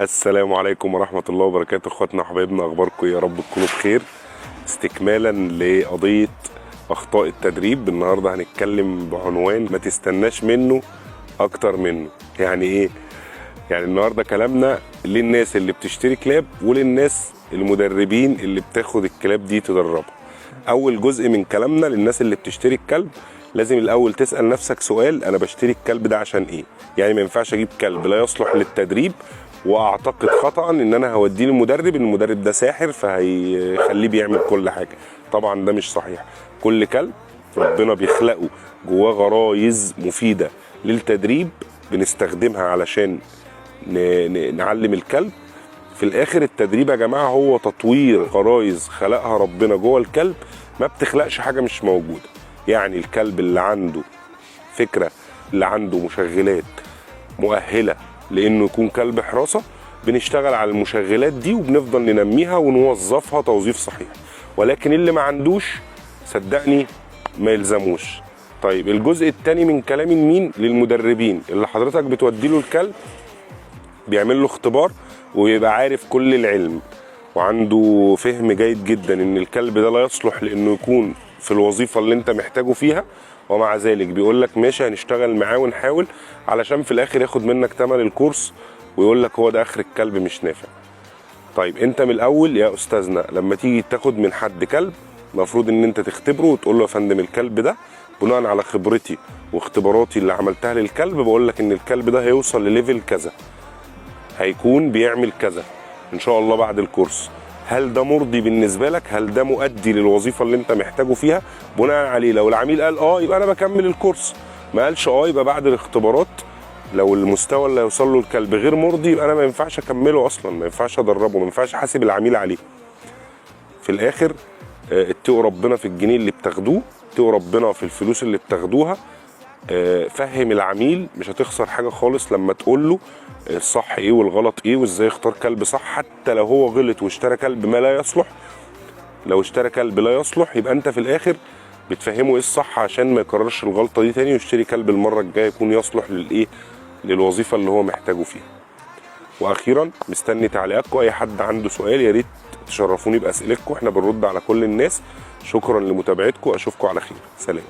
السلام عليكم ورحمة الله وبركاته. اخواتنا وحبايبنا، اخباركم يا رب تكونوا بخير. استكمالا لقضية اخطاء التدريب، النهاردة هنتكلم بعنوان ما تستناش منه اكتر منه. يعني ايه؟ يعني النهاردة كلامنا للناس اللي بتشتري كلاب وللناس المدربين اللي بتاخد الكلاب دي تدربها. اول جزء من كلامنا للناس اللي بتشتري الكلب، لازم الاول تسال نفسك سؤال: انا بشتري الكلب ده عشان ايه؟ يعني ما ينفعش اجيب كلب لا يصلح للتدريب واعتقد خطا ان انا هوديه للمدرب، ان المدرب ده ساحر فهيخليه بيعمل كل حاجه. طبعا ده مش صحيح. كل كلب ربنا بيخلقه جواه غرايز مفيدة للتدريب بنستخدمها علشان نعلم الكلب. في الاخر التدريب يا جماعة هو تطوير غرايز خلقها ربنا جوه الكلب، ما بتخلقش حاجة مش موجودة. يعني الكلب اللي عنده فكرة، اللي عنده مشغلات مؤهلة لانه يكون كلب حراسة، بنشتغل على المشغلات دي وبنفضل ننميها ونوظفها توظيف صحيح. ولكن اللي ما عندوش صدقني ما يلزموش. طيب الجزء الثاني من كلامي لمين؟ للمدربين اللي حضرتك بتودي له الكلب بيعمل له اختبار ويبقى عارف كل العلم وعنده فهم جيد جدا ان الكلب ده لا يصلح لانه يكون في الوظيفة اللي انت محتاجه فيها، ومع ذلك بيقول لك ماشي هنشتغل معاه ونحاول، علشان في الاخر ياخد منك تمن الكورس ويقول لك هو ده اخر الكلب مش نافع. طيب انت من الاول يا استاذنا لما تيجي تاخد من حد كلب، المفروض ان انت تختبره وتقول له يا فندم الكلب ده بناء على خبرتي واختباراتي اللي عملتها للكلب بقول لك ان الكلب ده هيوصل ل level كذا، هيكون بيعمل كذا ان شاء الله بعد الكورس. هل ده مرضي بالنسبة لك؟ هل ده مؤدي للوظيفة اللي انت محتاجه فيها؟ بناء عليه لو العميل قال اه يبقى انا بكمل الكورس، ما قالش اه يبقى بعد الاختبارات لو المستوى اللي هيوصل له الكلب غير مرضي يبقى انا ما ينفعش اكمله اصلا، ما ينفعش ادربه، ما ينفعش احاسب العميل عليه. في الاخر اتقوا ربنا في الجنيه اللي بتاخدوه، اتقوا ربنا في الفلوس اللي بتاخدوها. فهم العميل، مش هتخسر حاجة خالص لما تقول له الصح ايه والغلط ايه وازاي يختار كلب صح. حتى لو هو غلط واشترى كلب ما لا يصلح، لو اشترى كلب لا يصلح يبقى انت في الاخر بتفهمه ايه الصح عشان ما يكررش الغلطة دي تاني ويشتري كلب المرة الجاية يكون يصلح للايه، للوظيفة اللي هو محتاجه فيها. واخيرا مستني تعليقاتكم، اي حد عنده سؤال يا ريت تشرفوني باسئلتكم، احنا بنرد على كل الناس. شكرا لمتابعتكم، اشوفكم على خير، سلام.